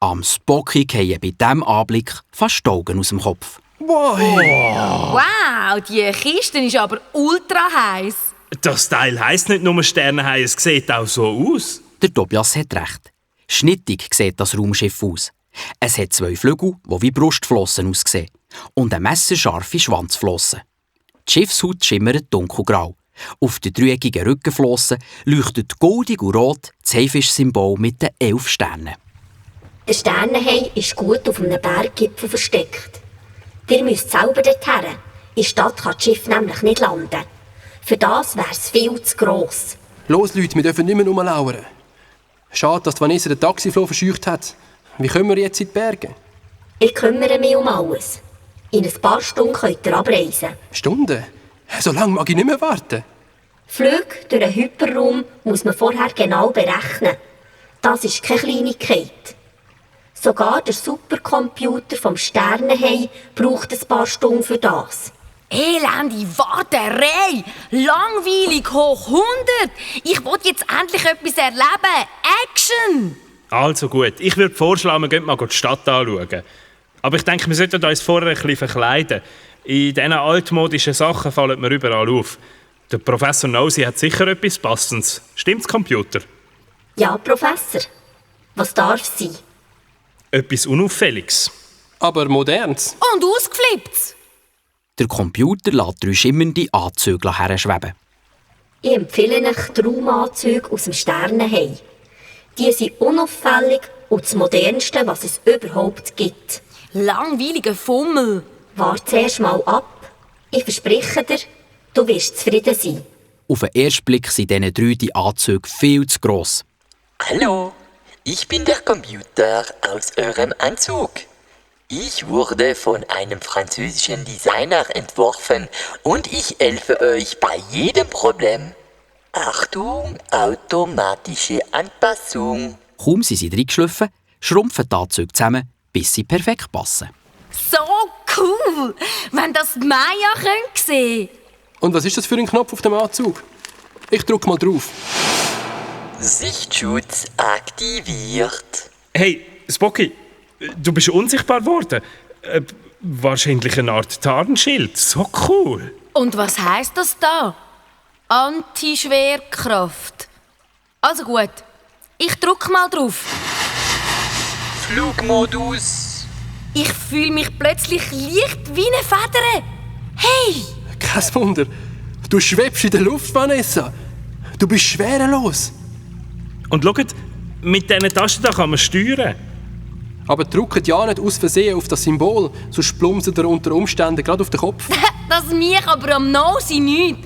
Am Spocky fallen bei diesem Anblick fast die Augen aus dem Kopf. Wow, die Kiste ist aber ultra heiß. Das Teil heisst nicht nur Sternenhai, es sieht auch so aus. Der Tobias hat recht. Schnittig sieht das Raumschiff aus. Es hat 2 Flügel, die wie Brustflossen aussehen, und eine messerscharfe Schwanzflosse. Die Schiffshaut schimmert dunkelgrau. Auf den dreieckigen Rückenflossen leuchtet goldig und rot das Haifisch-Symbol mit den 11 Sternen. Der Sternenhai ist gut auf einem Berggipfel versteckt. Ihr müsst selber dorthin. In der Stadt kann das Schiff nämlich nicht landen. Für das wäre es viel zu gross. Los, Leute, wir dürfen nicht mehr rumlauern. Schade, dass Vanessa den Taxifloh verscheucht hat. Wie kommen wir jetzt in die Berge? Ich kümmere mich um alles. In ein paar Stunden könnt ihr abreisen. Stunden? So lange mag ich nicht mehr warten. Flüge durch den Hyperraum muss man vorher genau berechnen. Das ist keine Kleinigkeit. Sogar der Supercomputer vom Sternenhai braucht ein paar Stunden für das. Elende Warterei! Langweilig hoch 100! Ich will jetzt endlich etwas erleben! Action! Also gut, ich würde vorschlagen, wir gehen mal die Stadt anschauen. Aber ich denke, wir sollten uns vorher ein bisschen verkleiden. In diesen altmodischen Sachen fallen mir überall auf. Der Professor Nosy hat sicher etwas Passendes. Stimmt's, Computer? Ja, Professor. Was darf sein? Etwas Unauffälliges. Aber moderns. Und ausgeflippt! Der Computer lässt 3 schimmernde Anzüge herschweben. Ich empfehle euch die Raumanzüge aus dem Sternenhai. Die sind unauffällig und das Modernste, was es überhaupt gibt. Langweiliger Fummel! Warte zuerst mal ab. Ich verspreche dir, du wirst zufrieden sein. Auf den ersten Blick sind diesen 3 die Anzüge viel zu gross. Hallo, ich bin der Computer aus eurem Anzug. Ich wurde von einem französischen Designer entworfen und ich helfe euch bei jedem Problem. Achtung, automatische Anpassung. Kaum sind sie reingeschliffen, schrumpfen die Anzüge zusammen, bis sie perfekt passen. So cool! Wenn das Maya sehen könnte. Und was ist das für ein Knopf auf dem Anzug? Ich drück mal drauf. Sichtschutz aktiviert. Hey, Spocky, du bist unsichtbar geworden. Wahrscheinlich eine Art Tarnschild. So cool. Und was heisst das da? Anti-Schwerkraft. Also gut, ich drück mal drauf. Flugmodus. Ich fühle mich plötzlich leicht wie eine Feder. Hey! Kein Wunder. Du schwebst in der Luft, Vanessa. Du bist schwerelos. Und schaut, mit diesen Tasten da kann man steuern. Aber drückt ja nicht aus Versehen auf das Symbol, sonst plumpst ihr unter Umständen gerade auf den Kopf. Das mich aber am Nosy nicht.